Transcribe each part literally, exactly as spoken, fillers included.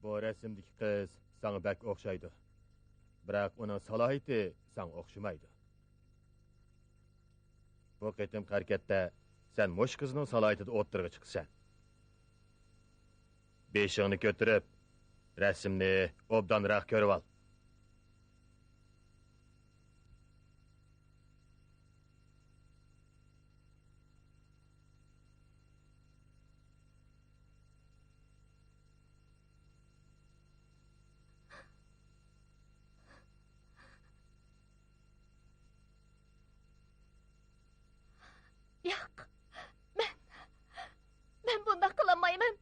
بۇ رەسىمدىكى قىز ساڭا بەك ئوخشايدۇ. بىراق ئۇنىڭ سالاھىيىتى ساڭا ئوخشىمايدۇ. بۇ قېتىمقى ھەرىكەتتە سەن مۇشۇ قىزنىڭ سالاھىيىتىدە ئوتتۇرىغا چىقىسەن. بېشىڭنى كۆتۈرۈپ، رەسىمنى ئوبدانراق كۆرۈۋال. ياق، مەن، مەن بۇنداق قىلالمايمەن.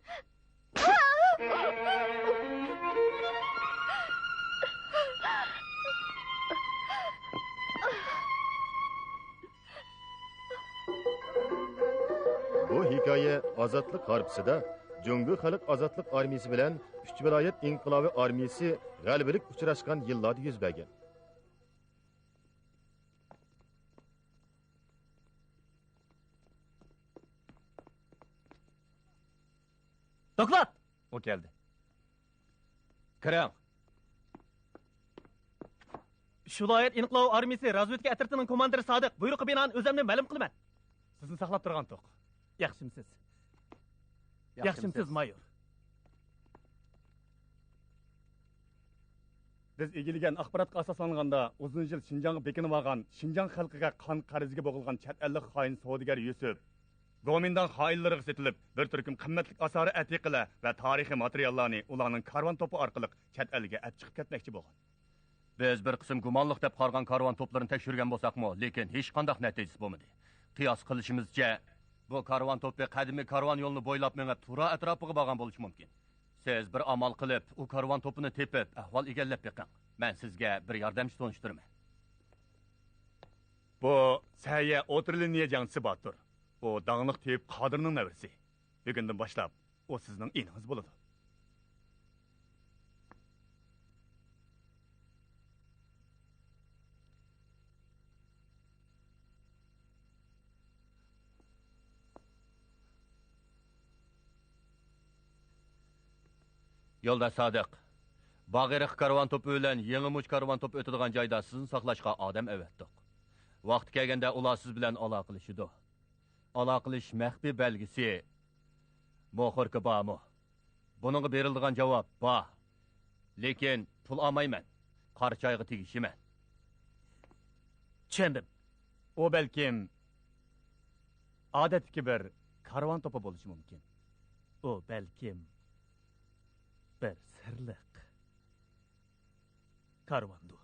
بۇ ھېكايە ئازادلىق ھارپىسىدا جۇڭگو خەلق ئازادلىق ئارمىيىسى بىلەن ئۈچ ۋىلايەت ئىنقىلابىي ئارمىيىسى غەلىبىلىك ئۇچراشقان يىللاردا يۈز بەرگەن. دوكلات! ئۇ كەلدى. كىرىڭ. شۇ ۋىلايەت ئىنقىلاب ئارمىيىسى رازۋېدكا ئەترىتىنىڭ كوماندىرى سادىق بۇيرۇققا بىنائەن ئۆزۈمنى مەلۇم قىلىمەن. سىزنى ساقلاپ تۇرغان توق. ياخشىمسىز؟ ياخشىمسىز، مايور؟ بىز ئىگىلىگەن ئاخباراتقا ئاساسلانغاندا، ئۇزۇن يىل شىنجاڭغا بېكىنىۋالغان، شىنجاڭ خەلقىگە قان قەرزىگە بوغۇلغان چەت ئەللىك خائىن سودىگەر يۈسۈپ گومىنداڭ خائىنلىرىغا سېتىلىپ، بىر تۈركۈم قىممەتلىك ئاسارە ئەتىقىلەر ۋە تارىخىي ماتېرىياللارنى ئۇلارنىڭ كارۋان توپى ئارقىلىق چەت ئەلگە ئەپ چىقىپ كەتمەكچى بولغان. بىز بىر قىسىم گۇمانلىق دەپ قارىغان كارۋان توپلىرىنى تەكشۈرگەن بولساقمۇ، لېكىن ھېچقانداق نەتىجىسى بولمىدى. قىياس قىلىشىمىزچە، بۇ كارۋان توپى قەدىمىي كارۋان يولىنى بويلاپ مېڭىپ، تۇرا ئەتراپىغا بارغان بولۇشى مۇمكىن. سىز بىر ئامال قىلىپ، ئۇ كارۋان توپىنى تېپىپ، ئەھۋال ئىگىلەپ بېقىڭ. مەن سىزگە بىر ياردەمچى تونۇشتۇرىمەن. بۇ سەييە ئوتتۇرا لىنىيە جەڭچىسى باتۇر. ئۇ داڭلىق تېۋىپ قادىرنىڭ نەۋرىسى. بۈگۈندىن باشلاپ ئۇ سىزنىڭ ئىنىڭىز بولىدۇ. يولداش سادىق، باغ ئېرىق كارۋان توپى بىلەن يېڭى مۇچ كارۋان توپى ئۆتىدىغان جايدا سىزنى ساقلاشقا ئادەم ئەۋەتتۇق. ۋاقتى كەلگەندە ئۇلار سىز بىلەن ئالاقىلىشىدۇ. ئالاقىلىشىش مەخپىي بەلگىسى موخوركا بارمۇ؟ بۇنىڭغا بېرىلىدىغان جاۋاب بار. لېكىن پۇل ئالمايمەن. قارىچايغا تېگىشىمەن. چۈشەندىم. ئۇ بەلكىم ئادەتتىكى بىر كارۋان توپى بولۇشى مۇمكىن. ئۇ بەلكىم بىر سىرلىق كارۋاندۇ.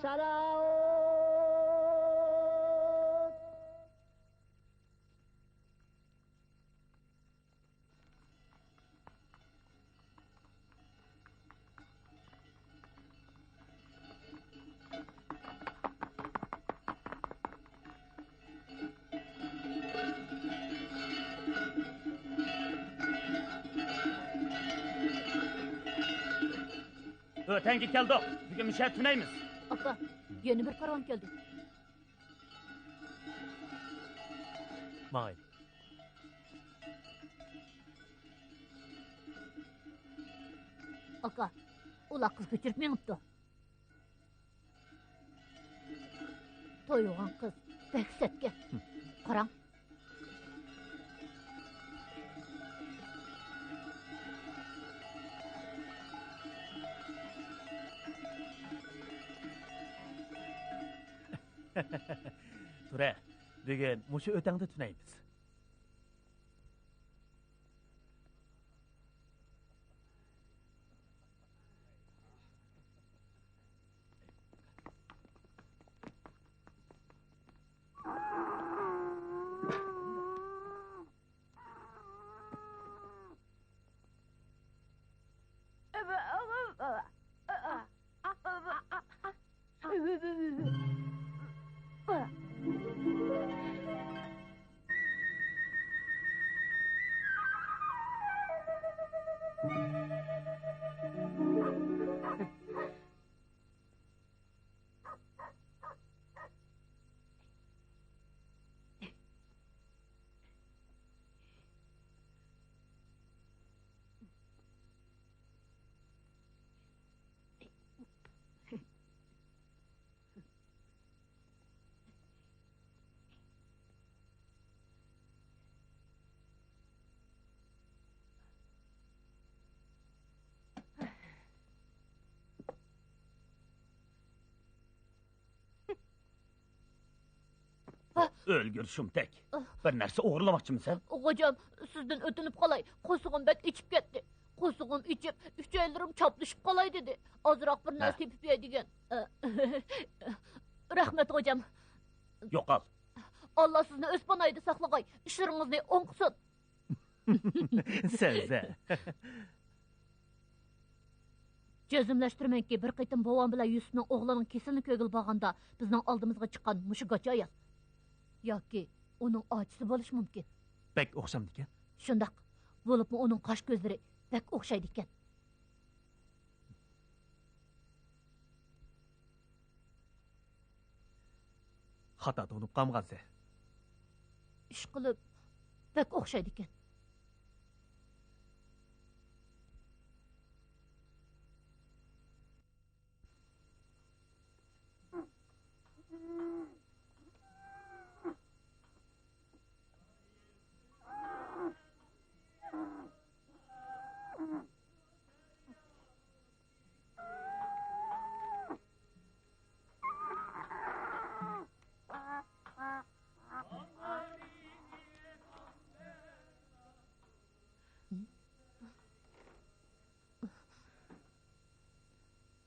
سلام. ئۆتەڭگە كەلدۇق. بۈگۈن مۇشۇ يەردە تۈنەيمىز. ئاكا، يەنە بىر كارۋان كەلدى. ماڭايلى. ئاكا، ئۇلار قىز كۆچۈرۈپ مېڭىپتۇ. تويۇنغان قىز بەك سەتكەن. قاراڭ. تۇرە، بۈگۈن مۇشۇ ئۆتەڭدە تۈنەيمىز. ئۆلگۈر شۇمتەك. بىر نەرسە ئوغرىلىماقچىمىسەن؟ خوجام، سىزدىن ئۆتۈنۈپ قالاي. قورسىقىم بەك ئېچىپ كەتتى. قورسىقىم ئېچىپ، ئۈچەيلىرىم چاپلىشىپ قالاي دېدى. ئازراق بىر نەرسە تېپىپ يەي دېگەن. رەھمەت، خوجام. يوقال. ئاللا سىزنى ئۆز پاناھىدا ساقلىغاي. ئىشلىرىڭىزنى ئوڭ قىلسۇن. سەنسە. جەزملەشتۈرىمەنكى، بىر قېتىم بوۋام بىلەن يۈسۈپنىڭ ئوغلىنىڭ كېسىلىنى كۆرگىلى بارغاندا، بىزنىڭ ئالدىمىزغا چىققان مۇشۇ گاچا ئايال. ياكى ئۇنىڭ ئاچىسى بولۇشى مۇمكىن. بەك ئوخشامدىكەن؟ شۇنداق. بولۇپمۇ ئۇنىڭ قاش-كۆزلىرى بەك ئوخشايدىكەن. خاتا تونۇپ قالمىغانسەن. ئىشقىلىپ، بەك ئوخشايدىكەن.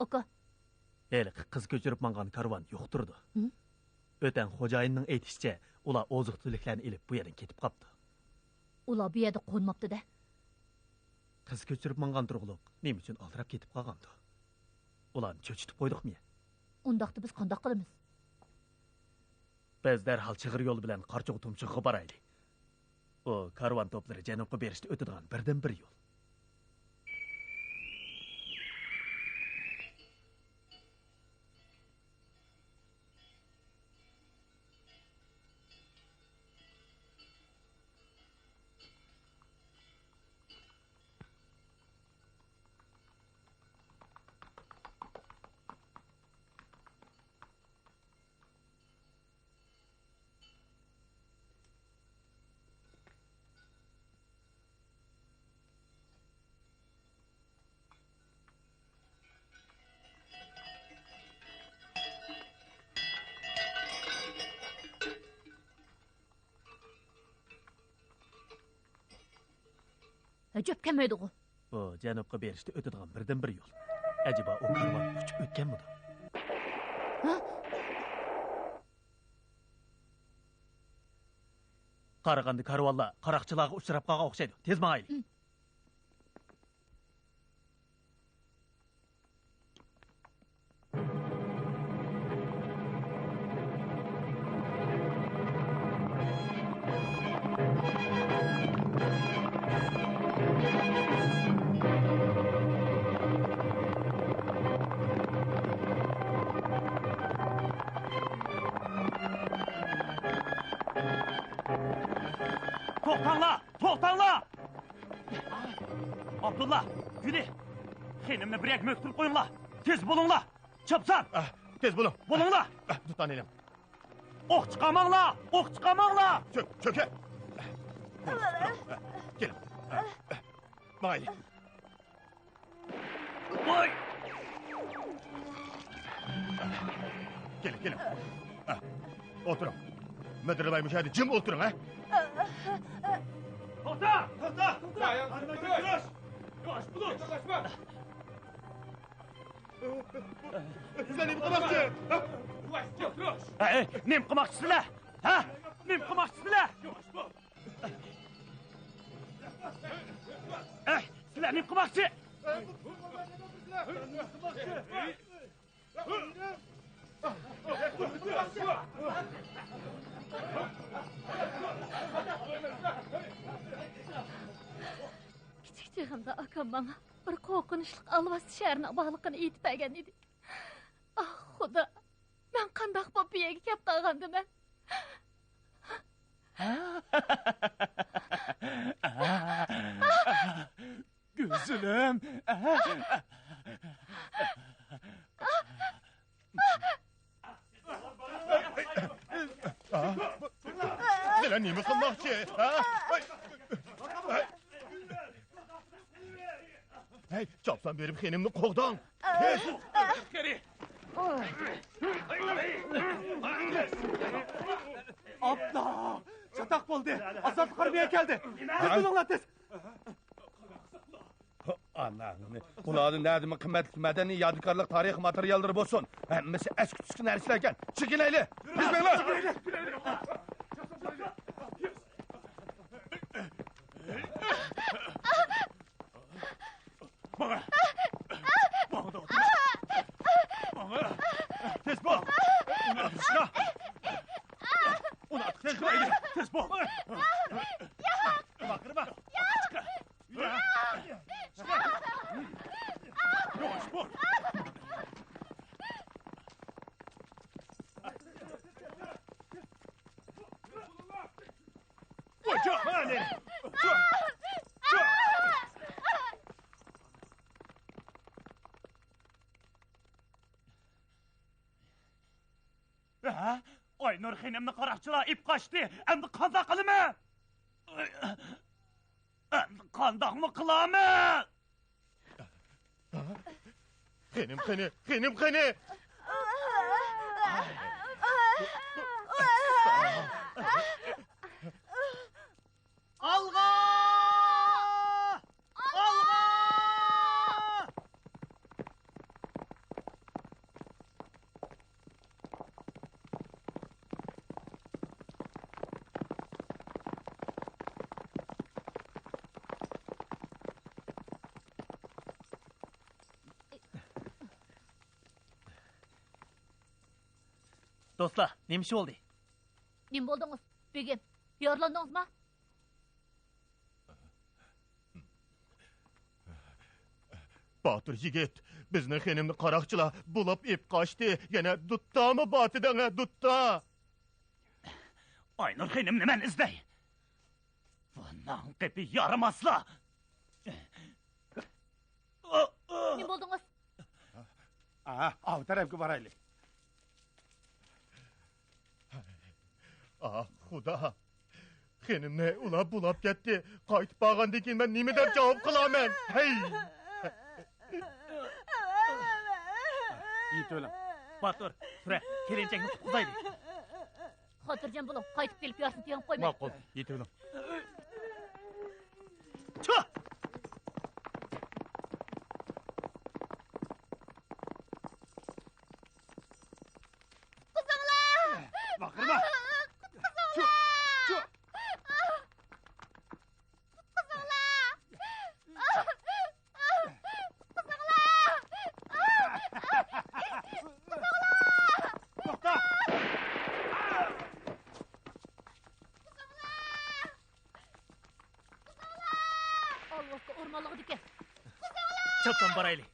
ئاكا. ھېلىقى قىز كۆچۈرۈپ ماڭغان كارۋان يوق تۇرىدۇ. ھە؟ ئۆتەڭ خوجايىننىڭ ئېيتىشىچە، ئۇلار ئوزۇق-تۈلۈكلەرنى ئېلىپ بۇ يەردىن كېتىپ قاپتۇ. ئۇلار بۇ يەردە قونماپتۇ-دە. قىز كۆچۈرۈپ ماڭغان تۇرۇقلۇق نېمە ئۈچۈن ئالدىراپ كېتىپ قالغاندۇ؟ ئۇلارنى چۆچۈتۈپ قويدۇقمۇ يا؟ ئۇنداقتا بىز قانداق قىلىمىز؟ بىز دەرھال چىغىر يول بىلەن قارچۇغا تۇمشۇقىغا بارايلى. ئۇ كارۋان توپلىرى جەنۇبقا بېرىشتە ئۆتىدىغان بىردىنبىر يول. ئەجەب كەلمەيدىغۇ. بۇ جەنۇبقا بېرىشتە ئۆتىدىغان بىردىنبىر يول. ئەجەبا ئۇ كارۋان ئۇچۇپ ئۆتكەنمىدۇ؟ قارىغاندا كارۋانلار قاراقچىلارغا ئۇچراپ قالغان ئوخشايدۇ. تېز ماڭايلى. توختاڭلار! توختاڭلار! ئابدۇللا، گۈلى، خېنىمنى بىر يەرگە مۆكتۈرۈپ قويۇڭلار. تېز بولۇڭلار. چاپسان. ئە، تېز بولۇڭ. بولۇڭلار. ئە، دۇتان ئېلىڭ. ئوق چىقارماڭلار، ئوق چىقارماڭلار. چۆك، چۆكە. كېلىڭ. ماڭايلى. ۋاي. كېلىڭ، كېلىڭ. ئولتۇرۇڭ. مىدىرلىماي مۇشۇ يەردە جىم ئولتۇرۇڭ، ھە؟ توختا، توختا، توختا. ياۋاش بولۇڭ. سىلەر نېمە قىلماقچى؟ ھە؟ ھەي، نېمە قىلماقچىسىلەر؟ ھە؟ نېمە قىلماقچىسىلەر؟ ھەي، سىلەر نېمە قىلماقچى؟ كىچىك چېغىمدا ئاكام ماڭا بىر قورقۇنچلۇق ئالۋاستى شەھىرىنىڭ بارلىقىنى ئېيتىپ بەرگەن ئىدى. ئاھ، خۇدا، مەن قانداق بولۇپ بۇ يەرگە كەپ قالغاندىمەن؟ گۈزىلىم. سىلەر نېمە قىلماقچى؟ ھە؟ ھەي، چاپسان بېرىپ خېنىمنى قوغداڭ. تېز! ئاپلا! چاتاق بولدى! ئازادلىق ئارمىيە كەلدى! تېز بولۇڭلار، تېز! ئاناڭنى! بۇلاردا نەدىمۇ قىممەتلىك مەدەنىي يادىكارلىق، تارىخىي ماتېرىياللىرى بولسۇن، ھەممىسى ئەسكى تۈسكى نەرسىلەركەن. چېكىنەيلى! تېز مېڭىڭلار! ماڭا! ماڭا! ماڭا! تېز بول! ئۇنى ئاتقا چىقار! ئۇنى ئاتقا چىقار! تېز بول! باقىرما! ئاتقا چىقار! ياۋاش بول! ھە؟ ئاينۇر خېنىمنى قاراقچىلار ئېلىپ قاچتى. ئەمدى قانداق قىلىمەن؟ ئەمدى قانداقمۇ قىلامەن؟ خېنىم قېنى؟ خېنىم قېنى؟ ئالغا! ئالغا! دوستلار، نېمە ئىش بولدى؟ نېمە بولدىڭىز؟ بېگىم، يارىلاندىڭىزمۇ؟ باتۇر يىگىت، بىزنىڭ خېنىمنى قاراقچىلار بۇلاپ ئېلىپ قاچتى. يەنە دۇتتامۇ باتىدىڭە، دۇتتا! ئاينۇر خېنىمنى مەن ئىزدەي. بۇنىڭ قېپى يارىماسلا! نېمە بولدىڭىز؟ ئاھا، ئاۋۇ تەرەپكە بارايلى. ئاھ، خۇدا! خېنىمنى ئۇلار بۇلاپ كەتتى. قايتىپ بارغاندىن كېيىن مەن نېمە دەپ جاۋاب قىلارمەن؟ ھەي! يېتىۋېلىڭ. باتۇر، سۈرە، كېلىنچەكنى قۇتقۇزايلى. خاتىرجەم بولۇڭ، قايتىپ كېلىپ يارىسىنى تېڭىپ قويماي. ماقۇل، يېتىۋېلىڭ. چۇھ! چاپسان بارايلى.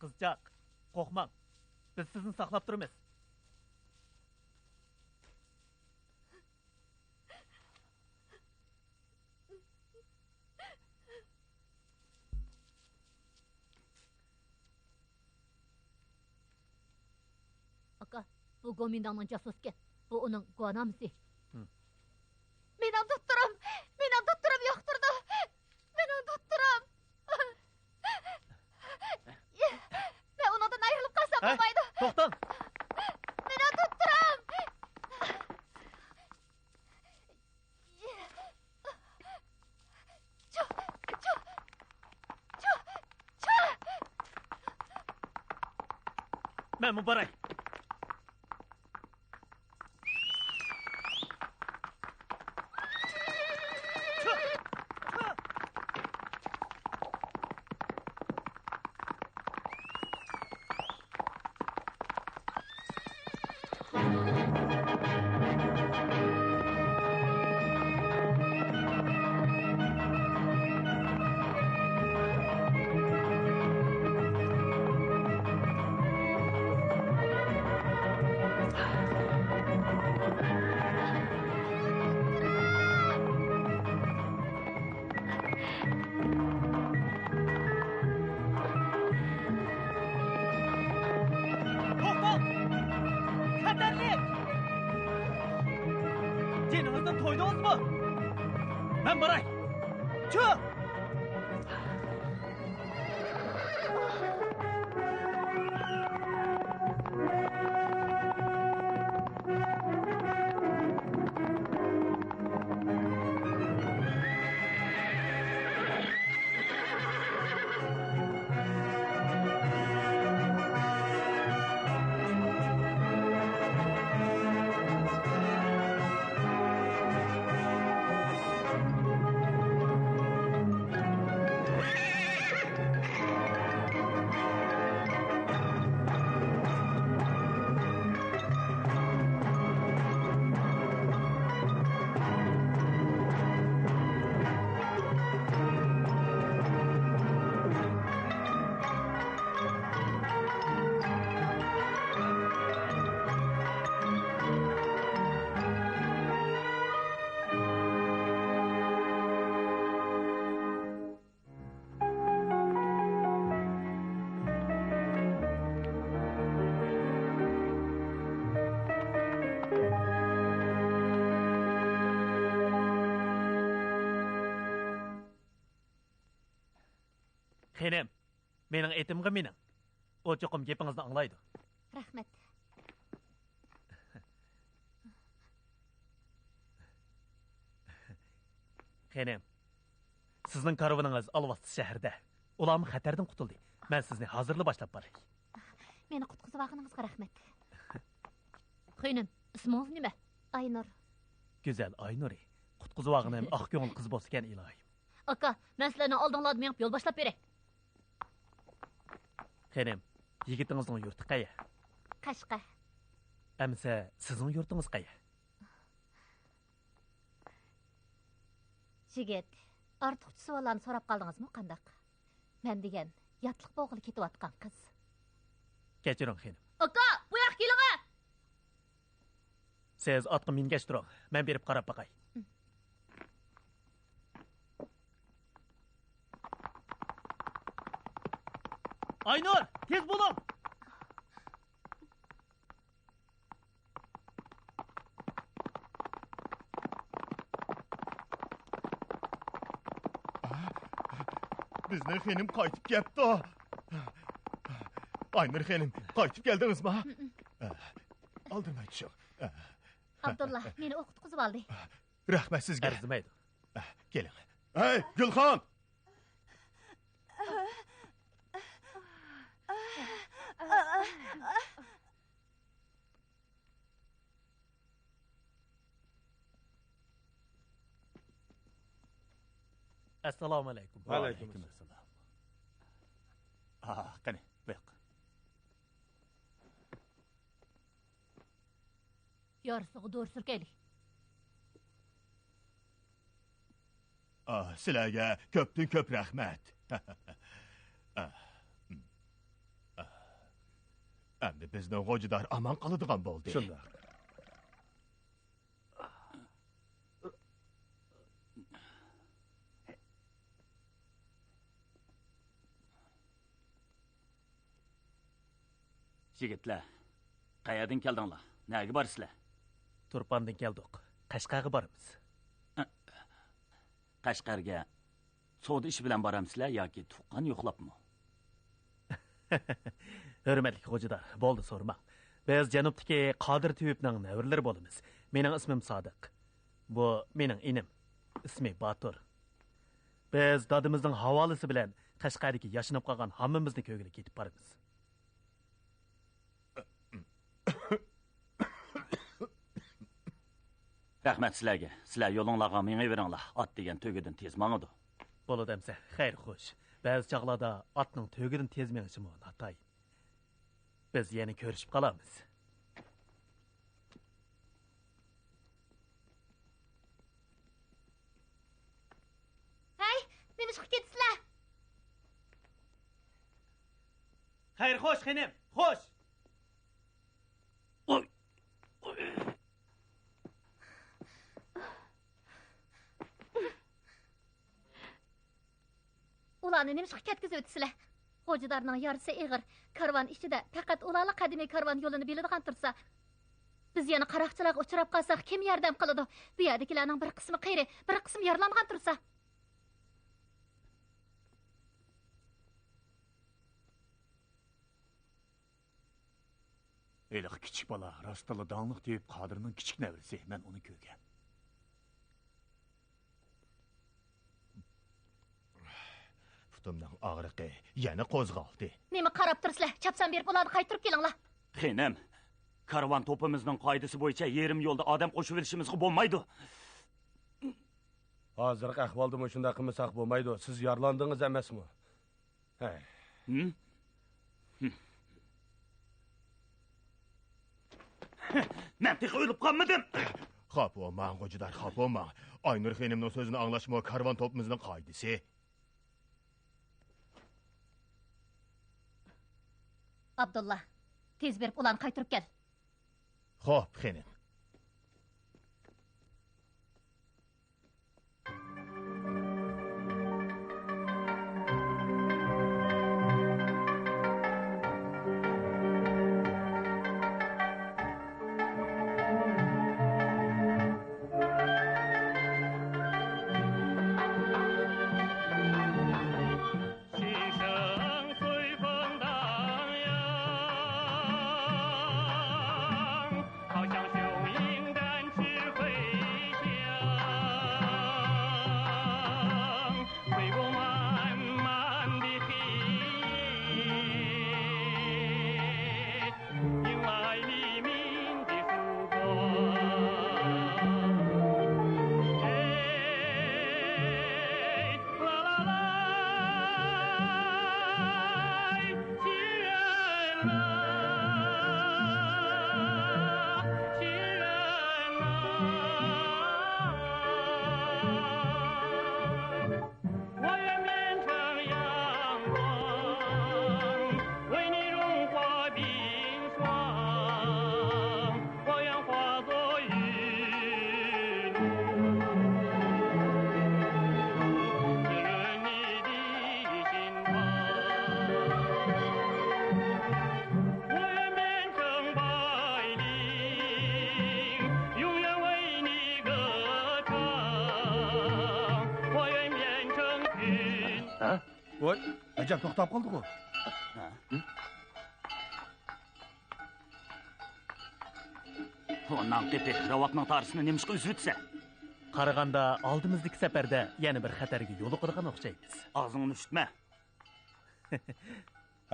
قىزچاق، قورقماڭ. بىز سىزنى ساقلاپ تۇرىمىز. ئاكا، بۇ گومىنداڭنىڭ جاسۇسىكەن. بۇ ئۇنىڭ گۇۋاھنامىسى. ھىم. مېنىڭ دوختۇرۇم! مېنىڭ دوختۇرۇم يوق تۇرىدۇ! مېنىڭ دوختۇرۇم! مەن ئۇنىڭدىن ئايرىلىپ قالسام ھە؟ بولمايدۇ! توختاڭ! مېنىڭ دوختۇرۇم! چۇ، چۇ، چۇ، چۇ. مەنمۇ باراي. توختاڭ! خەتەرلىك! جېنىڭىزدىن تويدىڭىزمۇ؟ مەن باراي! چۈ! خېنىم، مېنىڭ ئېتىمغا مېنىڭ. ئۇ چوقۇم گېپىڭىزنى ئاڭلايدۇ. رەھمەت. خېنىم، سىزنىڭ كارۋىنىڭىز ئالۋاستى شەھىرىدە. ئۇلارمۇ خەتەردىن قۇتۇلدى. مەن سىزنى ھازىرلا باشلاپ باراي. مېنى قۇتقۇزۇۋالغىنىڭىزغا رەھمەت. خېنىم، ئىسمىڭىز نېمە؟ ئاينۇر. گۈزەل ئاينۇرى. قۇتقۇزۇۋالغىنىم ئاق كۆڭۈل قىز بولسىكەن، ئىلاھىم. ئاكا، مەن سىلەرنىڭ ئالدىڭلاردا مېڭىپ يول باشلاپ بېرەي. خېنىم، يىگىتىڭىزنىڭ يۇرتى قەيە؟ قەشقەر. ئەمىسە سىزنىڭ يۇرتىڭىز قەيە؟ يىگىت، ئارتۇقچە سوئاللارنى سوراپ قالدىڭىزمۇ قانداق؟ مەن دېگەن ياتلىق بولغىلى كېتىۋاتقان قىز. كەچۈرۈڭ، خېنىم. ئاكا، بۇ ياققا كېلىڭە! سىز ئاتقا مىنگەچ تۇرۇڭ، مەن بېرىپ قاراپ باقاي. ئاينۇر، تېز بولۇڭ! بىزنىڭ خېنىم قايتىپ كەپتۇ. ئاينۇر خېنىم، قايتىپ كەلدىڭىزما؟ ئالدىرىماي چۈشۈڭ. ئابدۇللا، مېنى ئوقۇتقۇزۇۋالدى. رەھمەت سىزگە. ئەرزىمەيدۇ. كېلىڭ. ھەي، گۈلخان! ئەسسالامۇ ئەلەيكۇم. ۋەئەلەيكۇم ئەسسالام. ئا، قېنى، بۇياق. يارىسىغا دورا سۈركەيلى. ئا، سىلەرگە كۆپتىن كۆپ رەھمەت. ئا، ئا. ئەمدى بىزنىڭ غوجىدار ئامان قالىدىغان بولدى. شۇنداق. يىگىتلەر، قەيەردىن كەلدىڭلار؟ نەگە بارىسىلەر؟ تۇرپاندىن كەلدۇق. قەشقەرگە بارىمىز. قەشقەرگە سودا ئىشى بىلەن بارامسىلەر ياكى تۇغقان يوقلاپمۇ؟ ھۆرمەتلىك غوجىدار، بولدى، سورىماڭ. بىز جەنۇبتىكى قادىر تېۋىپنىڭ نەۋرىلىرى بولىمىز. مېنىڭ ئىسمىم سادىق. بۇ مېنىڭ ئىنىم. ئىسمى باتۇر. بىز دادىمىزنىڭ ھاۋالىسى بىلەن قەشقەردىكى ياشىنىپ قالغان ھاممىمىزنى كۆرگىلى كېتىپ بارىمىز. رەھمەت سىلەرگە. سىلەر يولۇڭلارغا مېڭىۋېرىڭلار. ئات دېگەن تۆگىدىن تېز ماڭىدۇ. بولىدۇ ئەمسە، خەير خوش. بەزى چاغلاردا ئاتنىڭ تۆگىدىن تېز مېڭىشىمۇ ناتايىن. بىز يەنە كۆرۈشۈپ قالارمىز. ھەي، نېمىشقا كېتىسىلەر؟ خەير خوش، خېنىم، خوش! ئۇلارنى نېمىشقا كەتكۈزۈۋېتىسىلەر؟ غوجىدارنىڭ يارىسى ئېغىر. كارۋان ئىچىدە پەقەت ئۇلارلا قەدىمىي كارۋان يولىنى بىلىدىغان تۇرسا، بىز يەنە قاراقچىلارغا ئۇچراپ قالساق، كىم ياردەم قىلىدۇ؟ بۇ يەردىكىلەرنىڭ بىر قىسمى قېرى، بىر قىسمى يارىلانغان تۇرسا. ھېلىقى كىچىك بالا راستتىنلا داڭلىق تېۋىپ قادىرنىڭ كىچىك نەۋرىسى، مەن ئۇنى كۆرگەن. پۇتۇمنىڭ ئاغرىقى يەنە قوزغالدى. نېمە قاراپ تۇرىسىلەر؟ چاپسان بېرىپ ئۇلارنى قايتۇرۇپ كېلىڭلار. خېنىم، كارۋان توپىمىزنىڭ قائىدىسى بويىچە يېرىم يولدا ئادەم قوشۇۋېلىشىمىزغا بولمايدۇ. ھازىرقى ئەھۋالدىمۇ شۇنداق قىلمىساق بولمايدۇ. سىز يارىلاندىڭىز ئەمەسمۇ؟ ھەي. ھىم؟ مەن تېخى ئۆلۈپ قالمىدىم. خاپا بولماڭ، غوجىدار، خاپا بولماڭ. ئاينۇر خېنىمنىڭ سۆزىنى ئاڭلاشمۇ كارۋان توپىمىزنىڭ قائىدىسى. ئابدۇللا، تېز بېرىپ ئۇلارنى قايتۇرۇپ كەل. خوپ، خېنىم. ۋاي، ئەجەب توختاپ قالدىغۇ. ھە؟ ئۇنىڭ قېپى، راۋابنىڭ تارىسىنى نېمىشقا ئۈزۈۋېتىسەن؟ قارىغاندا ئالدىمىزدىكى سەپەردە يەنە بىر خەتەرگە يولۇقىدىغان ئوخشايمىز. ئاغزىڭنى ئۈشتمە.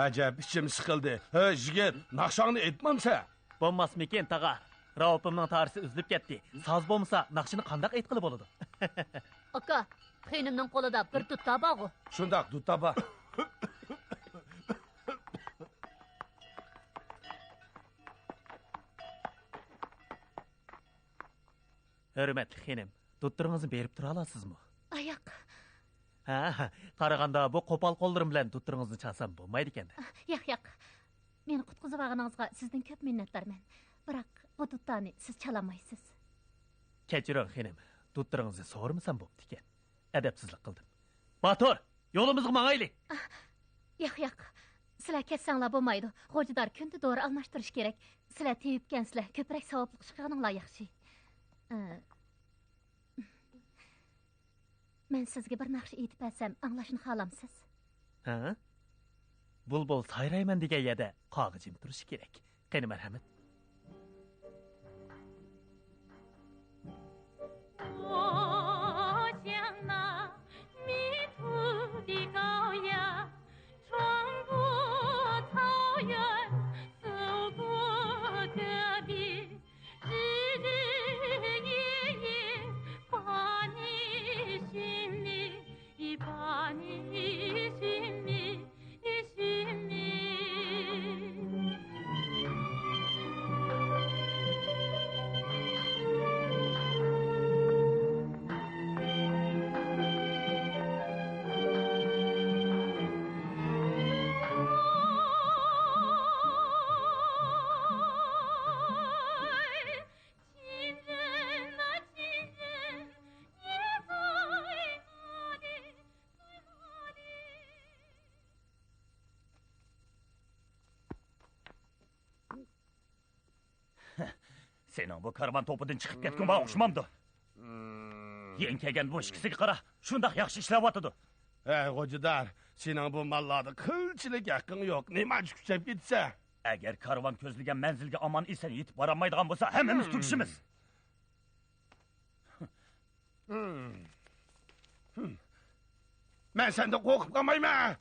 ئەجەب، ئىچىم سىقىلدى. ھە، يىگىت، ناخشاڭنى ئېيتمامسەن؟ بولماسمىكىن، تاغا؟ راۋابىمنىڭ تارىسى ئۈزۈلۈپ كەتتى. ساز بولمىسا، ناخشىنى قانداق ئېيتقىلى بولىدۇ؟ ئاكا، خېنىمنىڭ قولىدا بىر دۇتار بارغۇ. شۇنداق، دۇتار بار. ھۆرمەتلىك خېنىم، دۇتتۇرىڭىزنى بېرىپ تۇرالارسىزمۇ؟ ئاياق. ھە، قارىغاندا بۇ قوپال قوللىرىم بىلەن دۇتتۇرىڭىزنى چالسام بولمايدىكەن. ياق، ياق. مېنى قۇتقۇزۇۋالغىنىڭىزغا سىزدىن كۆپ مىننەتدارمەن. بىراق بۇ دۇتارنى سىز چالالمايسىز. كەچۈرۈڭ خېنىم، دۇتتۇرىڭىزنى سورىمىسام بوپتىكەن. ئەدەپسىزلىك قىلدىم. باتۇر، يولىمىزغا ماڭايلى. ئاھ، ياق، ياق. سىلەر كەتسەڭلار بولمايدۇ. غوجىدار كۈندە دورا ئالماشتۇرۇش كېرەك. سىلەر تېۋىپكەنسىلەر، كۆپرەك ساۋابلىق چىقىرغىنىڭلار ياخشى. ئە، مەن سىزگە بىر ناخشا ئېيتىپ بەرسەم، ئاڭلاشنى خالامسىز؟ ھە؟ بۇلبۇل سايرايمەن دېگەن يەردە قاغا جىم تۇرۇشى كېرەك. قېنى، مەرھەمەت. سېنىڭ بۇ كارۋان توپىدىن چىقىپ كەتكۈڭ بار ئوخشىمامدۇ؟ يېڭى كەلگەن بۇ ئىككىسىگە قارا، شۇنداق ياخشى ئىشلەۋاتىدۇ. ھەي، غوجىدار، سېنىڭ بۇ ماللاردا قىلچىلىك ھەققىڭ يوق. نېمانچە كۈچەپ كېتىسەن؟ ئەگەر كارۋان كۆزلىگەن مەنزىلگە ئامان-ئېسەن يېتىپ بارالمايدىغان بولسا، ھەممىمىز تۈگىشىمىز. مەن سەندىن قورقۇپ قالمايمەن.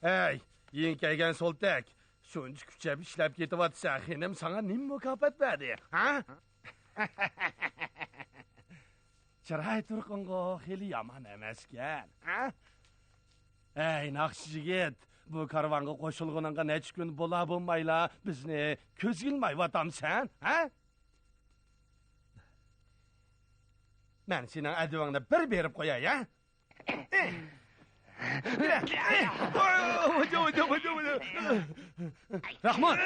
ھەي، يېڭى كەلگەن سولتەك، شۇنچە كۈچەپ ئىشلەپ كېتىۋاتىسەن، خېنىم ساڭا نېمە مۇكاپات بەردى، ھە؟ چىراي تۇرقۇڭغۇ خېلى يامان ئەمەسكەن، ھە؟ ھەي، ناخشىچى يىگىت، بۇ كارۋانغا قوشۇلغىنىڭغا نەچچە كۈن بولا بولمايلا بىزنى كۆزگە ئىلمايۋاتامسەن، ھە؟ مەن سېنىڭ ئەدىۋىڭنى بىر بېرىپ قوياي، ھە؟ راخمان!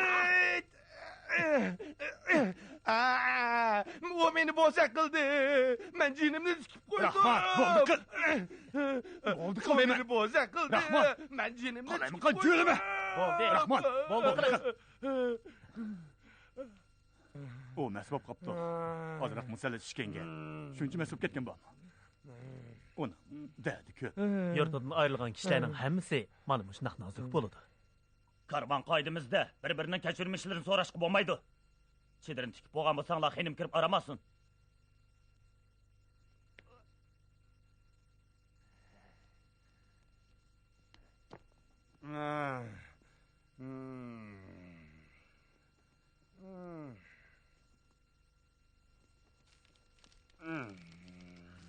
ئا، ئۇ مېنى بوزەك قىلدى. مەن جېنىمنى تىكىپ قويدۇم. راخمان، بولدى قىل. بولدى قىل ئۇ دەيمەن. مېنى بوزەك قىلدى. راخمان! مەن جېنىمنى تىكىپ قويدۇم. بولدى. راخمان، بولدى قىل. ئۇ مەست بولۇپ قاپتۇ. ئازراق مۇسەللەت ئىچكەنگە شۇنچە مەست بولۇپ كەتكەن بۇ. ئۇنىڭ دەردى كۆپ. يۇرتىدىن ئايرىلغان كىشىلەرنىڭ ھەممىسى مانا مۇشۇنداق نازۇك بولىدۇ. كارۋان قائىدىمىزدە بىر-بىرىنىڭ كەچۈرمىشلىرىنى سوراشقا بولمايدۇ. چېدىرنى تىكىپ بولغان بولساڭلار، خېنىم كىرىپ ئارام ئالسۇن.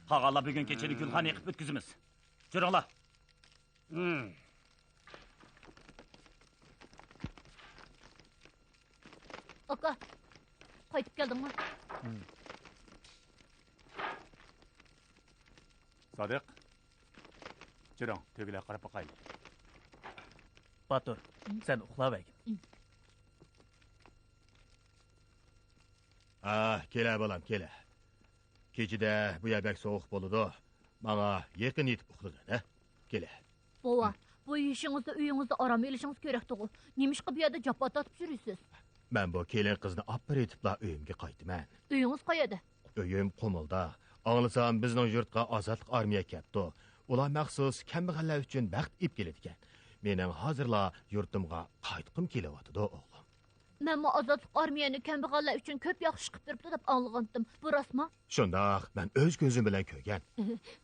قالغانلار بۈگۈن كېچىنى گۈلخانا يېقىپ ئۆتكۈزىمىز. جۈرۈڭلار. ئاكا، قايتىپ كەلدىڭمۇ؟ سادىق، جۈرۈڭ، تۆگىلەرگە قاراپ باقايلى. باتۇر، سەن ئۇخلاۋەرگىن. ھە، كېلە بالام، كېلە. كېچىدە بۇ يەر بەك سوغۇق بولىدۇ. ماڭا يېقىن يېتىپ ئۇخلىغىن، ھە؟ كېلە. بوۋا، بۇ يېشىڭىزدا ئۆيىڭىزدە ئارام ئېلىشىڭىز كېرەكتىغۇ. نېمىشقا بۇ يەردە جاپا تارتىپ يۈرىسىز؟ مەن بۇ كېلىن قىزنى ئاپىرىۋېتىپلا ئۆيۈمگە قايتىمەن. ئۆيىڭىز قەيەردە؟ ئۆيۈم قۇمۇلدا. ئاڭلىسام، بىزنىڭ يۇرتقا ئازادلىق ئارمىيە كەپتۇ. ئۇلار مەخسۇس كەمبەغەللەر ئۈچۈن بەخت ئېلىپ كېلىدىكەن. مېنىڭ ھازىرلا يۇرتۇمغا قايتقۇم كېلىۋاتىدۇ، ئوغلۇم. مەنمۇ ئازادلىق ئارمىيەنى كەمبەغەللەر ئۈچۈن كۆپ ياخشى ئىش قىلىپ بېرىپتۇ دەپ ئاڭلىغانتىم. بۇ راستمۇ؟ شۇنداق، مەن ئۆز كۆزۈم بىلەن كۆرگەن.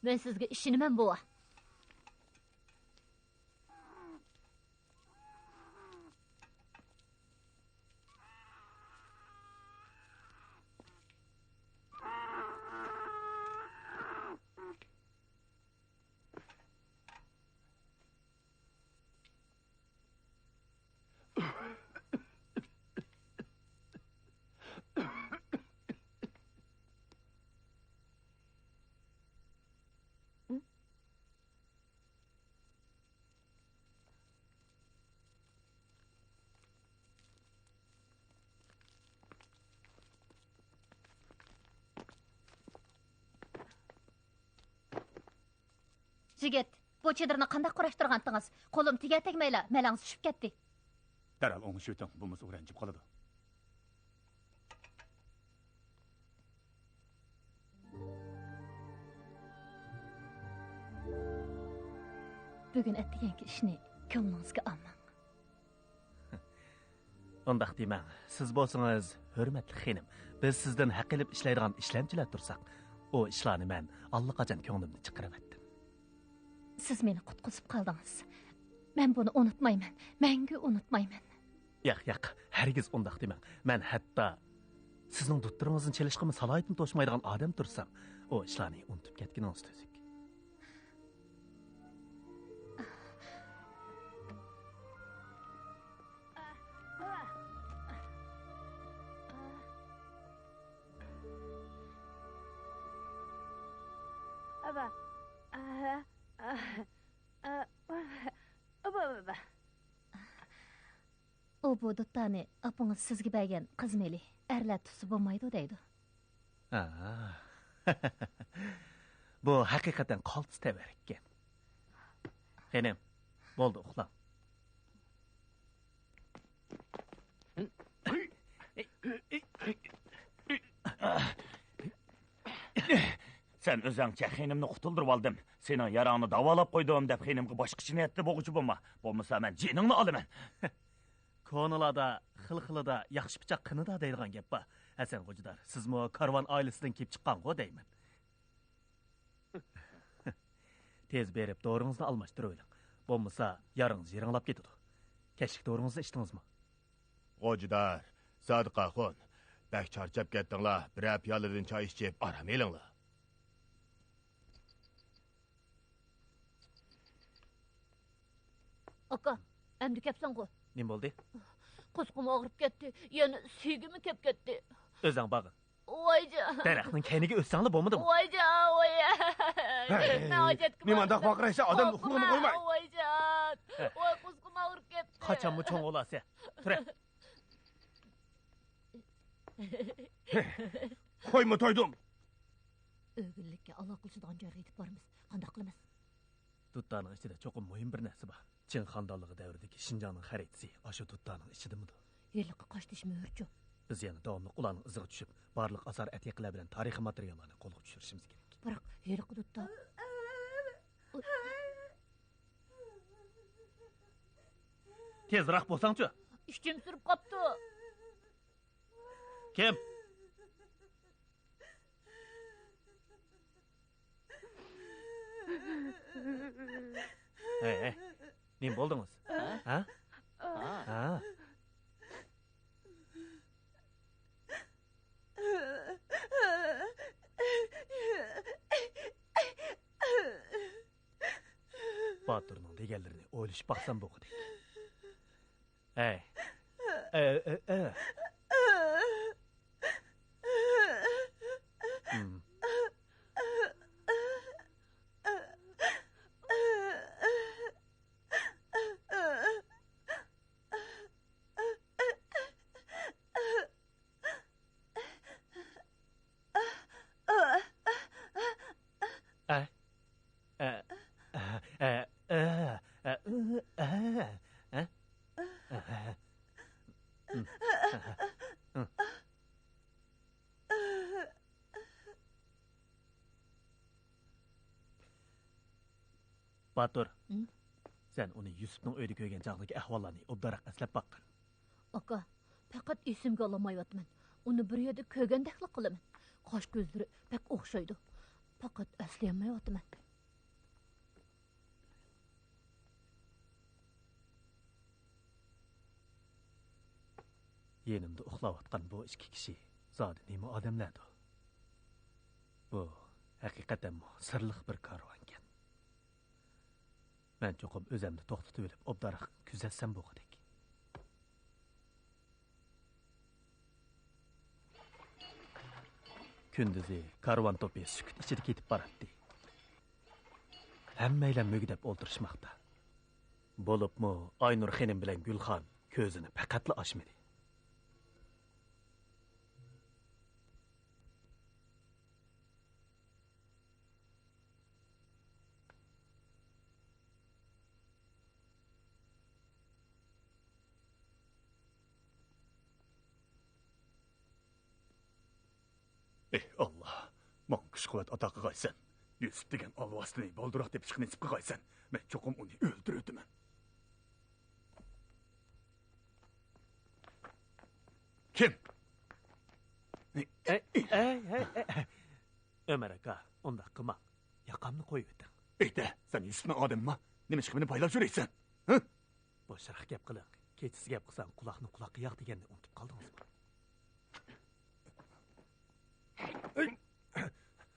مەن سىزگە ئىشىنىمەن، بوۋا. يىگىت، بۇ چېدىرنى قانداق قۇراشتۇرغانتىڭىز؟ قولۇم تېگەر تەگمەيلا مەلەڭ چۈشۈپ كەتتى. دەرھال ئوڭشىۋېتىڭ، بولمىسا ئۇ رەنجىپ قالىدۇ. بۈگۈن ئەتىگەنكى ئىشنى كۆڭلىڭىزگە ئالماڭ. ئۇنداق دېمەڭ. سىز بولسىڭىز، ھۆرمەتلىك خېنىم، بىز سىزدىن ھەق ئېلىپ ئىشلەيدىغان ئىشلەمچىلەر تۇرساق، ئۇ ئىشلارنى مەن ئاللىقاچان كۆڭلۈمدىن چىقىرىۋەتتىم. سىز مېنى قۇتقۇزۇپ قالدىڭىز. مەن بۇنى ئۇنتۇمايمەن. مەڭگۈ ئۇنتۇمايمەن. ياق، ياق، ھەرگىز ئۇنداق دېمەڭ. مەن ھەتتا سىزنىڭ دۇتتۇرىڭىزنى چېلىشقىمۇ سالاھىيىتىم توشمايدىغان ئادەم تۇرسام، ئۇ ئىشلارنى ئۇنتۇپ كەتكىنىڭىز تۈزۈك. ئۇ بۇ دۇتارنى ئاپىڭىز سىزگە بەرگەن قىز مېلى، ئەرلەر تۇتسا بولمايدۇ دەيدۇ. ھا. بۇ ھەقىقەتەن قالتىس تەۋەرىككەن. خېنىم، بولدى، ئۇخلاڭ. سەن ئۆزۈڭچە خېنىمنى قۇتۇلدۇرۇۋالدىم. سېنىڭ ياراڭنى داۋالاپ قويدۇم دەپ خېنىمگە باشقىچە نىيەتتە بولغۇچى بولما. بولمىسا مەن جېنىڭنى ئالىمەن. كونىلاردا «خىل خىلىدا ياخشى پىچاق قېنىدا» دەيدىغان گەپ بار. ھەسەن غوجىدار، سىزمۇ كارۋان ئائىلىسىدىن كېلىپ چىققانغۇ دەيمەن. تېز بېرىپ دورىڭىزنى ئالماشتۇرۇۋېلىڭ. بولمىسا يارىڭىز يىرىڭلاپ كېتىدۇ. كەچلىك دورىڭىزنى ئىچتىڭىزمۇ؟ غوجىدار، سادىق ئاخۇن، بەك چارچاپ كەتتىڭلار، بىرەر پىيالىدىن چاي ئىچىپ ئارام ئېلىڭلار. ئاكا، ئەمدى كەپسەنغۇ؟ نېمە بولدى؟ قۇسقۇم ئاغرىپ كەتتى، يەنە سۈيگىمۇ كەپ كەتتى. ئۆزەڭ بارغىن. ۋايجان. دەرەخنىڭ كەينىگە ئۆتسەڭلا بولمىدىمۇ؟ ۋايجان، ۋاي. ھەي، مەن ھاجەتكە نېمانداق ۋارقىرىسەن، ئادەمنى ئۇخلىمىغا قويماي. ۋايجان. ۋاي، قۇسقۇم ئاغرىپ كەتتى. قاچانمۇ چوڭ بولارسەن؟ تۇرە. قويما تويدۇم. ئۆگۈنلۈككە ئالاقىلىشىدىغان جايغا يېتىپ بارىمىز. قانداق قىلىمىز؟ دۇتارنىڭ ئىچىدە چوقۇم مۇھىم بىر نەرسە بار. چىڭ خاندانلىقى دەۋرىدىكى شىنجاڭنىڭ خەرىتىسى ئاشۇ دۇتارنىڭ ئىچىدىمىدۇ؟ ھېلىقى قاشتېشى مۆھۈرچۇ؟ بىز يەنە داۋاملىق ئۇلارنىڭ ئىزىغا چۈشۈپ، بارلىق ئاسار ئەتىقىلەر بىلەن تارىخىي ماتېرىياللارنى قولغا چۈشۈرۈشىمىز كېرەك. بىراق ھېلىقى دۇتار. تېزراق بولساڭچۇ! ئىچىم سۈرۈپ قاپتۇ. كىم؟ ھەي، ھەي، نېمە بولدىڭىز؟ ھە؟ ھە؟ ھە؟ باتۇرنىڭ دېگەنلىرىنى ئويلىشىپ باقسام بولغۇدەك. ھەي. ئە، ئە، ئە. ھىم. باتۇر، ھىم؟ سەن ئۇنى يۈسۈپنىڭ ئۆيىدە كۆرگەن چاغدىكى ئەھۋاللارنى ئوبدانراق ئەسلەپ باققىن. ئاكا، پەقەت ئېسىمگە ئالالمايۋاتىمەن. ئۇنى بىر يەردە كۆرگەندەكلا قىلىمەن. قاش-كۆزلىرى بەك ئوخشايدۇ. پەقەت ئەسلىيەلمەيۋاتىمەن. يېنىمدا ئۇخلاۋاتقان بۇ ئىككى كىشى زادى نېمە ئادەملەردۇ؟ بۇ ھەقىقەتەنمۇ سىرلىق بىر كارۋانكەن. مەن چوقۇم ئۆزۈمنى توختىتىۋېلىپ، ئوبدانراق كۆزەتسەم بولغۇدەك. كۈندۈزى كارۋان توپى سۈكۈت ئىچىدە كېتىپ باراتتى. ھەممەيلەن مۈگدەپ ئولتۇرۇشماقتا. بولۇپمۇ ئاينۇر خېنىم بىلەن گۈلخان كۆزىنى پەقەتلا ئاچمىدى. ئېھ ئاللا، ماڭا كۈچ-قۇۋۋەت ئاتا قىلغايسەن. يۈسۈپ دېگەن ئالۋاستىنى بالدۇرراق تېپىشقا نېسىپ قىلغايسەن. مەن چوقۇم ئۇنى ئۆلتۈرۈۋېتىمەن. كىم؟ ئەي، ئەي، ئەي، ئەي. ئۆمەر ئاكا، ئۇنداق قىلماڭ. ياقامنى قويۇۋېتىڭ. ئېيتە، سەن يۈسۈپنىڭ ئادىمىما؟ نېمىشقا مېنى بايلاپ يۈرىسەن؟ ھە؟ بوشراق گەپ قىلىڭ. كېچىسى گەپ قىلساڭ، قۇلاقنى قۇلاققا ياق دېگەننى ئۇنتۇپ قالدىڭىزمۇ؟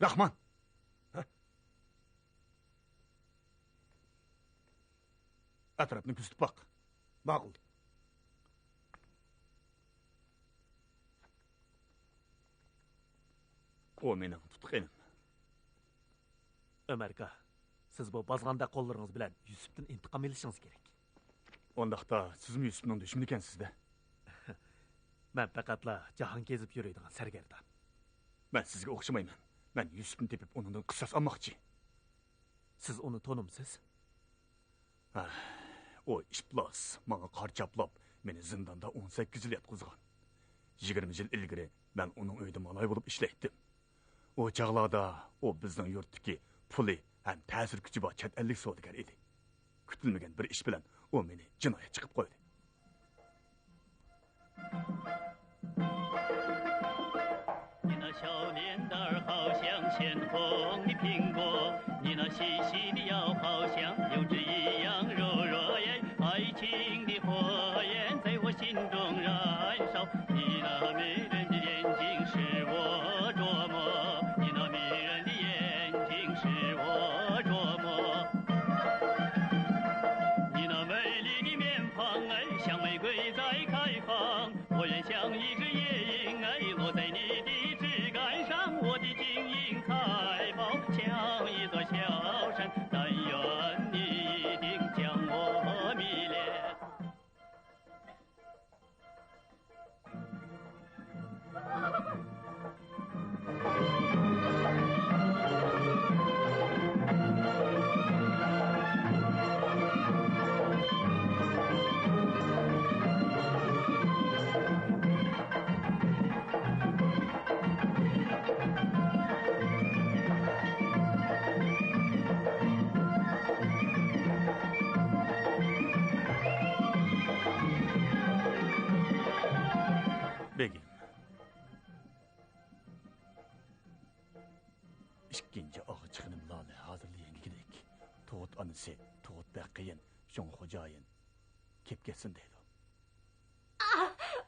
راخمان! ئەتراپنى كۆزىتىپ باق. ماقۇل. ئۇ مېنىڭ تۇتقىنىم. ئۆمەر ئاكا، سىز بۇ بازغاندەك قوللىرىڭىز بىلەن يۈسۈپتىن ئىنتىقام ئېلىشىڭىز كېرەك. ئۇنداقتا سىزمۇ يۈسۈپنىڭ دۈشمىنى ئىكەنسىز-دە؟ مەن پەقەتلا جاھان كېزىپ يۈرىدىغان سەرگەردان. مەن سىزگە ئوخشىمايمەن. مەن يۈسۈپنى تېپىپ، ئۇنىڭدىن قىساس ئالماقچى. سىز ئۇنى تونۇمسىز؟ ھە، ئۇ ئىپلاس ماڭا قارا چاپلاپ، مېنى زىنداندا ئون سەككىز يىل ياتقۇزغان. يىگىرمە يىل ئىلگىرى مەن ئۇنىڭ ئۆيىدە مالاي بولۇپ ئىشلەيتتىم. ئۇ چاغلاردا ئۇ بىزنىڭ يۇرتتىكى پۇلى ھەم تەسىر كۈچى بار چەت ئەللىك سودىگەر ئىدى. كۈتۈلمىگەن بىر ئىش بىلەن ئۇ مېنى جىنايەتچى قىلىپ قويدى. 你那少年的好像鲜红的苹果，你那细细的腰好像柳枝一样柔弱耶。爱情的火焰在我心中燃烧，你那迷人的眼睛使我琢磨，你那迷人的眼睛使我琢磨。你那美丽的面庞哎，像玫瑰在开放。 我愿像一只夜莺，哎，落在你的枝干上，我的晶莹财宝像一座小山，但愿你一定将我迷恋。 بېگىم. ئىككىنچى ئاغا چىقىنىم لالە ھازىرلا يەڭگىگىدەك. تۇغۇت ئانىسى، تۇغۇت بەك قىيىن، شۇڭا خوجايىن كېلىپ كەتسۇن دەيدۇ.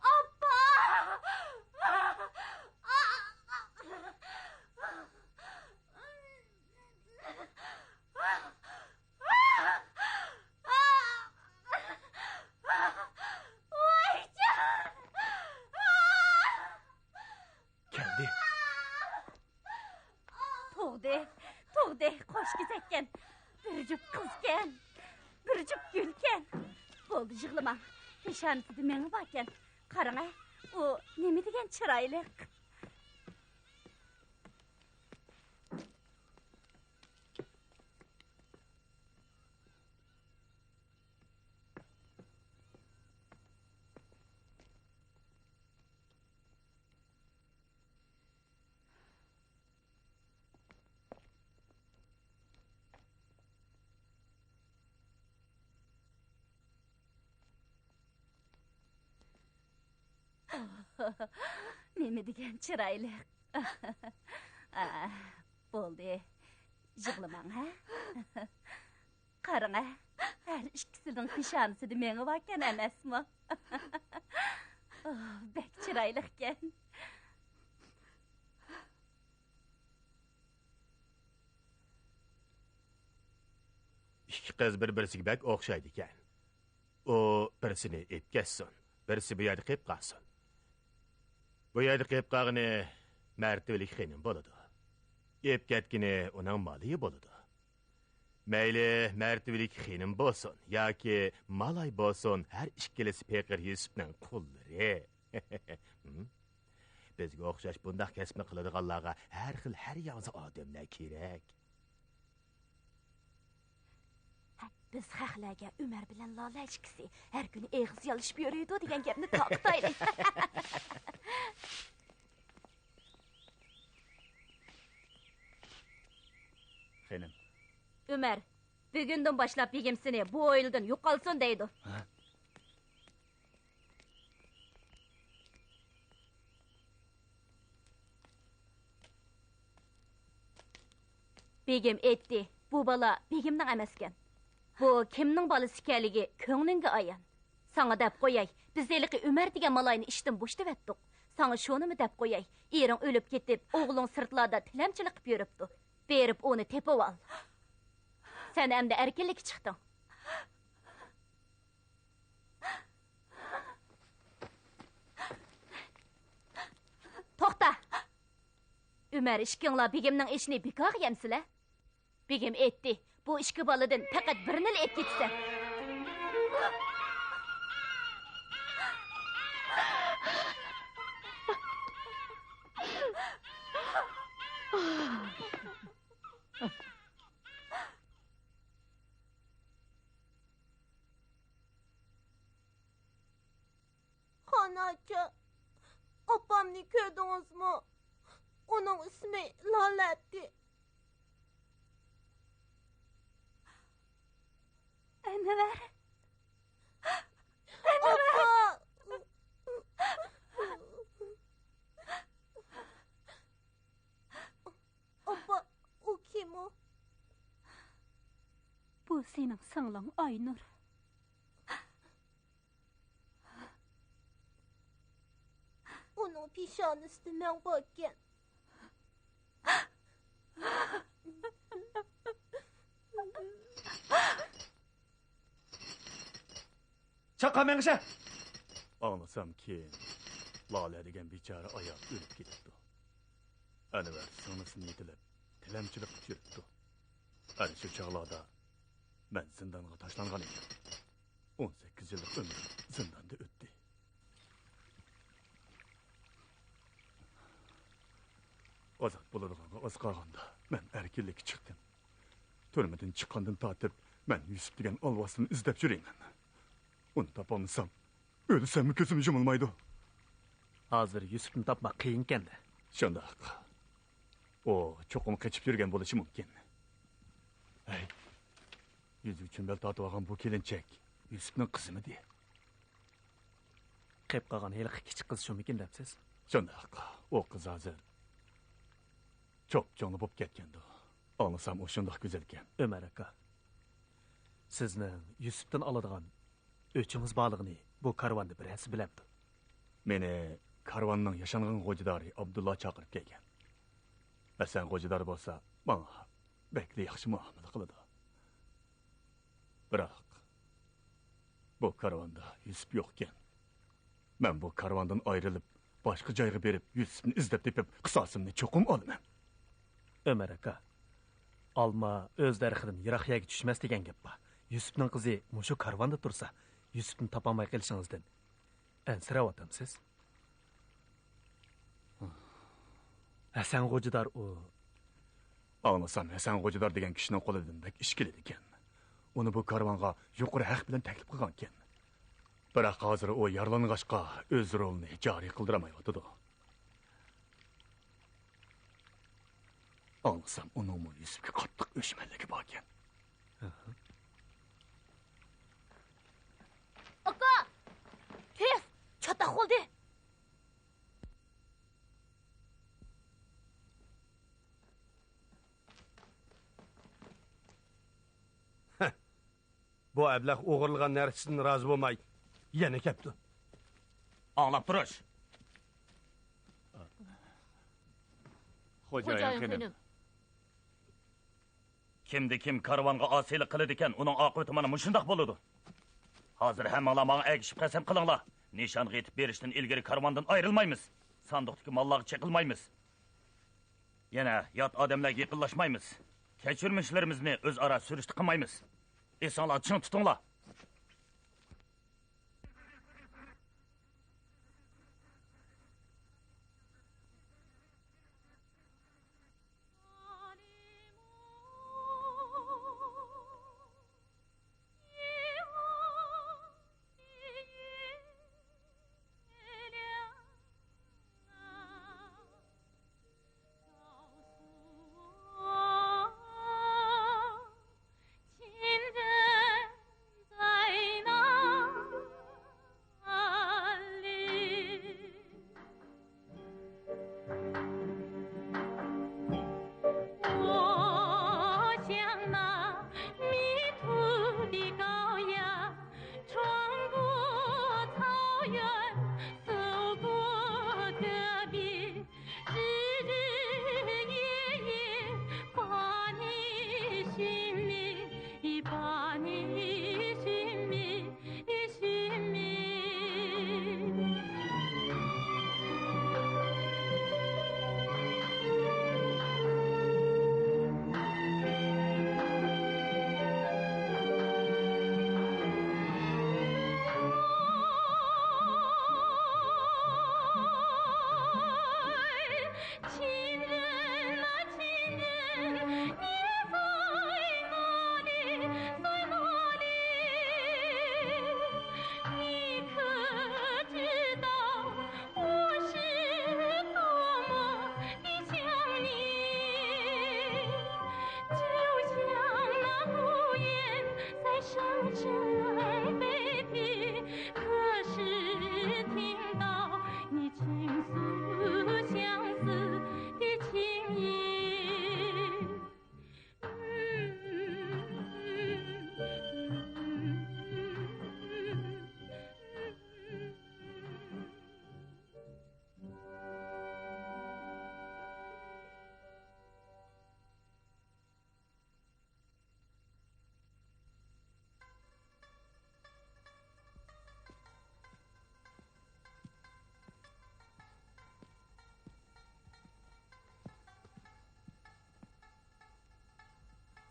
ئاپا! ۋايجان! كەلدى. تۇغدى، تۇغدى، قوش كېزەككەن. بىر جۈپ قىزكەن، بىر جۈپ گۈلكەن. بولدى، يىغلىماڭ. پېشانىسىدە مېڭە باركەن. قاراڭە، ئۇ نېمە دېگەن چىرايلىق. نېمە دېگەن چىرايلىق. ئا، بولدى. يىغلىماڭ، ھە؟ قاراڭ، ھە؟ ھەر ئىككىسىنىڭ پېشانىسىدە مېڭە باركەن ئەمەسمۇ؟ ئوھ، بەك چىرايلىقكەن. ئىككى قىز بىر-بىرسىگە بەك ئوخشايدىكەن. ئۇ بىرسىنى ئېتىپ كەتسۇن، بىرسى بۇ يەردە قېلىپ قالسۇن. بۇ يەردە قېلىپ قالغىنى مەرتىۋىلىك خېنىم بولىدۇ. ئېلىپ كەتكىنى ئۇنىڭ مالايى بولىدۇ. مەيلى مەرتىۋىلىك خېنىم بولسۇن ياكى مالاي بولسۇن، ھەر ئىككىلىسى پېقىر يۈسۈپنىڭ قۇللىرى. ھىم؟ بىزگە ئوخشاش بۇنداق كەسىپنى قىلىدىغانلارغا ھەر خىل، ھەر ياڭزا ئادەملەر كېرەك. بىز خەقلەرگە ئۆمەر بىلەن لالە ئىككىسى ھەر كۈنى ئېغىز يالىشىپ يۈرىدۇ دېگەن گەپنى تارقىتايلى. خېنىم. ئۆمەر، بۈگۈندىن باشلاپ بېگىم سېنى بۇ ھويلىدىن يوقالسۇن دەيدۇ. ھە؟ بېگىم ئېيتتى، بۇ بالا بېگىمنىڭ ئەمەسكەن. بۇ كىمنىڭ بالىسى ئىكەنلىكى كۆڭلۈڭگە ئايان. ساڭا دەپ قوياي، بىز ھېلىقى ئۆمەر دېگەن مالاينى ئىشتىن بوشىتىۋەتتۇق. ساڭا شۇنىمۇ دەپ قوياي، ئېرىڭ ئۆلۈپ كېتىپ، ئوغلۇڭ سىرتلاردا تىلەمچىلىك قىلىپ يۈرۈپتۇ. بېرىپ ئۇنى تېپىۋال. سەن ئەمدى ئەركىنلىككە چىقتىڭ. توختا! ئۆمەر، ئىككىڭلار بېگىمنىڭ ئېشىنى بىكارغا يەمسىلە؟ بېگىم ئېيتتى، بۇ ئىككى بالىدىن پەقەت بىرىنىلا ئېلىپ كېتىسەن. خان ئاچا، ئاپامنى كۆردىڭىزمۇ؟ ئۇنىڭ ئىسمى لالە ئەتتى. ئەنۋەر! ئەنۋەر! ئاپا! ئاپا، ئۇ كىم ئۇ؟ بۇ سېنىڭ سىڭلىڭ ئاينۇر. ئۇنىڭ پېشانىسىدە مەڭ باركەن. چاققان مېڭىشە! ئاڭلىسام كېيىن، لالە دېگەن بىچارە ئايال ئۆلۈپ كېتىپتۇ. ئەنۋەر سىڭلىسىنى يېتىلەپ، تىلەمچىلىك قىلىپ يۈرۈپتۇ. ئەنە شۇ چاغلاردا مەن زىندانغا تاشلانغان ئىدىم. ئون سەككىز يىللىق ئۆمرۈم زىنداندا ئۆتتى. ئازاد بولىدىغانغا ئاز قالغاندا، مەن ئەركىنلىككە چىقتىم. تۈرمىدىن چىققاندىن تارتىپ، مەن يۈسۈپ دېگەن ئالۋاستىنى ئىزدەپ يۈرىمەن. ئۇنى تاپالمىسام، ئۆلسەممۇ كۆزۈم يۇمۇلمايدۇ. ھازىر يۈسۈپنى تاپماق قىيىنكەن-دە. شۇنداق. ئۇ چوقۇم قېچىپ يۈرگەن بولۇشى مۇمكىن. ھەي، يۈزۈك چۈمبەل تارتىۋالغان بۇ كېلىنچەك يۈسۈپنىڭ قىزىمىدى؟ قېلىپ قالغان ھېلىقى كىچىك قىز شۇمىكىن دەپسىز؟ شۇنداق. ئۇ قىز ھازىر چوپچوڭلا بولۇپ كەتكەندۇ. ئاڭلىسام، ئۇ شۇنداق گۈزەلكەن. ئۆمەر ئاكا، سىزنىڭ يۈسۈپتىن ئالىدىغان ئۆچىڭىز بارلىقىنى بۇ كارۋاندا بىرەرسى بىلەمدۇ؟ مېنى كارۋاننىڭ ياشانغان غوجىدارى ئابدۇللا چاقىرىپ كەلگەن. ھەسەن غوجىدار بولسا ماڭا بەكلا ياخشى مۇئامىلە قىلىدۇ. بىراق، بۇ كارۋاندا يۈسۈپ يوقكەن. مەن بۇ كارۋاندىن ئايرىلىپ، باشقا جايغا بېرىپ، يۈسۈپنى ئىزدەپ تېپىپ، قىساسىمنى چوقۇم ئالىمەن. ئۆمەر ئاكا، ئالما ئۆز دەرىخىدىن يىراق يەرگە چۈشمەس دېگەن گەپ بار. يۈسۈپنىڭ قىزى مۇشۇ كارۋاندا تۇرسا، يۈسۈپنى تاپالماي قېلىشىڭىزدىن ئەنسىرەۋاتامسىز؟ ھەسەن غوجىدار ئۇ. ئاڭلىسام، ھەسەن غوجىدار دېگەن كىشىنىڭ قولىدىن بەك ئىش كېلىدىكەن. ئۇنى بۇ كارۋانغا يۇقىرى ھەق بىلەن تەكلىپ قىلغانىكەن. بىراق ھازىر ئۇ يارىلانغاچقا، ئۆز رولىنى جارى قىلدۇرالمايۋاتىدۇ. ئاڭلىسام، ئۇنىڭمۇ يۈسۈپكە قاتتىق ئۆچمەنلىكى باركەن. ئاكا! تېز! چاتاق بولدى! بۇ ئەبلەخ ئوغرىلىغان نەرسىسىدىن رازى بولماي، يەنە كەپتۇ. ئاڭلاپ تۇرۇش. خوجايىن خېنىم. كىمدە كىم كارۋانغا ئاسىيلىق قىلىدىكەن، ئۇنىڭ ئاقىۋىتى مانا مۇشۇنداق بولىدۇ. ھازىر ھەممىڭلار ماڭا ئەگىشىپ قەسەم قىلىڭلار. نىشانغا يېتىپ بېرىشتىن ئىلگىرى كارۋاندىن ئايرىلمايمىز. ساندۇقتىكى ماللارغا چېقىلمايمىز. يەنە يات ئادەملەرگە يېقىنلاشمايمىز. كەچۈرمىشلىرىمىزنى ئۆزئارا سۈرۈشتە قىلمايمىز. ئېسىڭلاردا چىڭ تۇتۇڭلار.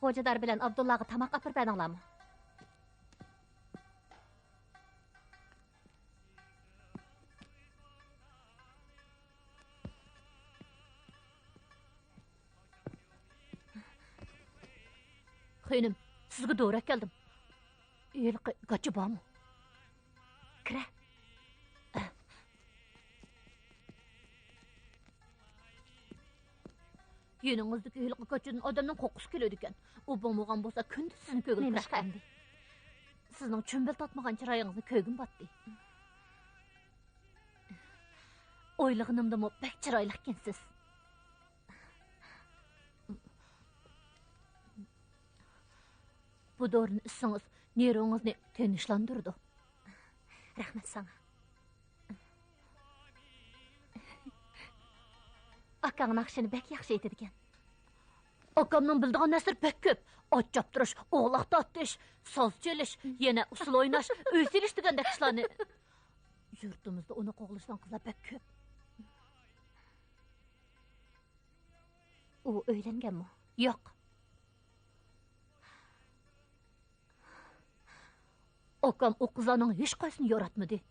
خوجىدار بىلەن ئابدۇللاغا تاماق ئاپىرىپ بەردىڭلارمۇ؟ خېنىم، سىزگە دورا ئەكەلدىم. ھېلىقى گاچا بارمۇ؟ كىرە. يېنىڭىزدىكى ھېلىقى گاچىدىن ئادەمنىڭ قورققۇسى كېلىدىكەن. ئۇ بولمىغان بولسا، كۈندە سىزنى كۆرگىلى كىرەتتىم. نېمىشقا ئەمدى؟ سىزنىڭ چۈمبۈل تارتمىغان چىرايىڭىزنى كۆرگۈم باتتى. ئويلىغىنىمدىنمۇ بەك چىرايلىق ئىكەنسىز. بۇ دورىنى ئىچسىڭىز، نېرۋىڭىزنى تىنچلاندۇرىدۇ. رەھمەت ساڭا. ئاكاڭ ناخشىنى بەك ياخشى ئېيتىدىكەن. ئاكامنىڭ بىلىدىغان نەرسىلىرى بەك كۆپ. ئات چاپتۇرۇش، ئوغلاق تارتىش، ساز چېلىش، يەنە ئۇسسۇل ئويناش، ئۆي سېلىش دېگەندەك ئىشلارنى. يۇرتىمىزدا ئۇنى قوغلىشىدىغان قىزلار بەك كۆپ. ئۇ ئۆيلەنگەنمۇ؟ ياق. ئاكام ئۇ قىزلارنىڭ ھېچقايسىسىنى ياراتمىدى.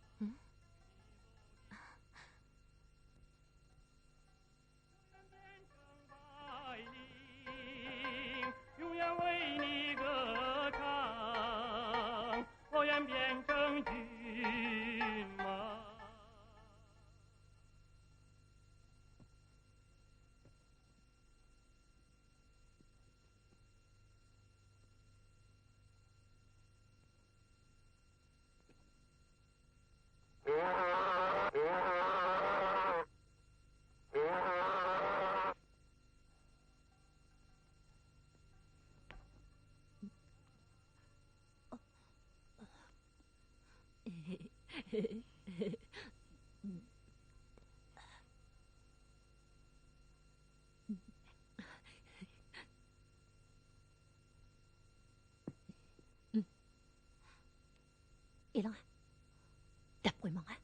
ئېلىڭ، دەپ قويماڭ ھە.